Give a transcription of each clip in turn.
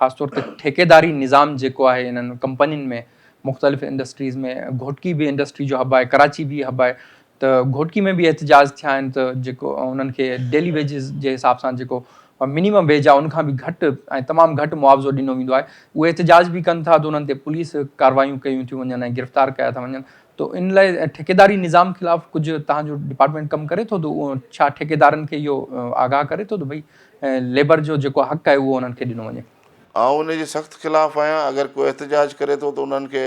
خاص طور تي ٺيڪيداري نظام جيڪو آهي انهن ڪمپنين ۾ مختلف انڊسٽريز ۾ گهوٽڪي به انڊسٽري جو هب آهي ڪراچي به هب آهي ته گهوٽڪي ۾ به احتجاج ٿيا آهن ته جيڪو انهن کي ڊيلي ويجز جي حساب سان جيڪو منيمم ويج آهي ان کان به گهٽ ۽ تمام گهٽ معاوضو ڏنو ويندو آهي اهي احتجاج به ڪن ٿا ته انهن تي پوليس ڪاروايون ڪيون ٿيون وڃن ۽ گرفتار ڪيا ٿا وڃن ته ان لاء ٺيڪيداري نظام خلاف ڪجهه توهان جو ڊپارٽمينٽ ڪم ڪري ٿو ته ڇا ٺيڪيدارن کي اهو آگاهه ڪري ٿو ته ڀئي ليبر جو جيڪو حق آهي اهو انهن کي ڏنو وڃي. آئون ان جي سخت خلاف آهيان اگر ڪو احتجاج ڪري ٿو ته انهن کي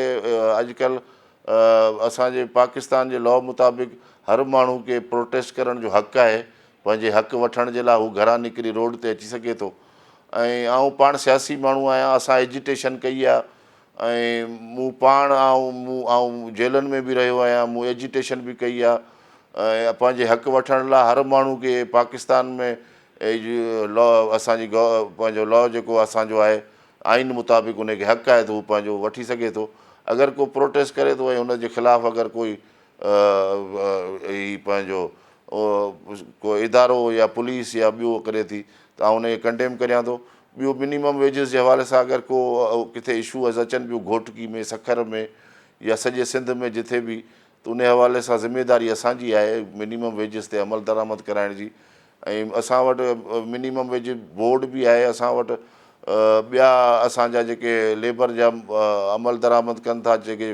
اڄڪلهه اسان جي پاڪستان جي لا مطابق هر ماڻهو کي پروٽيسٽ ڪرڻ جو حق آهي پنهنجي حق وٺڻ جي لاء هو گهران نڪري روڊ تي اچي سگهي ٿو ۽ آئون پاڻ سياسي ماڻهو آهيان اسان ايجيٽيشن ڪئي آهي ۽ مون پاڻ آئون مون آئون جيلن ۾ به رهيو آهيان مون ايجيٽيشن به ڪئي آهي ۽ پنهنجي حق وٺڻ لاء هر ماڻهو کي پاڪستان ۾ لا اسان جي پنهنجو لا جيڪو اسان جو آهي آئين مطابق ان کي حق آهي ته هو پنهنجو وٺي سگهي ٿو اگر ڪو پروٽيسٽ ڪري ٿو ۽ ان جي خلاف اگر ڪوئي هي پنهنجو ڪو ادارو يا پوليس يا ٻيو ڪري ٿي ته آئون ان کي ڪنڊيم ڪريان ٿو ٻيو منيمم ويجز جي حوالي سان اگر ڪو ڪٿي اشوز اچن پيو گهوٽڪي ۾ سکر ۾ يا سڄي سنڌ ۾ جٿي به ته ان حوالي سان ذميداري اسان جي آهي منيمم ويجز تي عمل درآمد ڪرائڻ جي ۽ اسان وٽ منيمم ويج بورڊ به آهي اسان وٽ ٻيا اسان جا جيڪي ليبر جا عمل درآمد ڪن ٿا جيڪي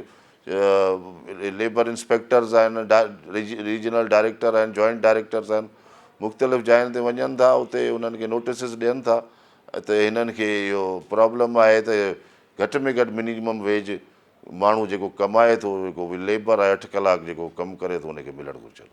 ليبر انسپيڪٽرز آهن ريجنل ڊائريڪٽر آهن جوائنٽ ڊائريڪٽرز آهن مختلف جاين تي وڃن ٿا اتي انهن کي نوٽيسز ڏين ٿا ته هنن کي اهو پرابلم آهي ته گهٽ ۾ گهٽ منيمم ويج ماڻهو جيڪو ڪمائي ٿو جيڪو به ليبر آهي اٺ ڪلاڪ جيڪو ڪم ڪري ٿو ان کي ملڻ گهرجن.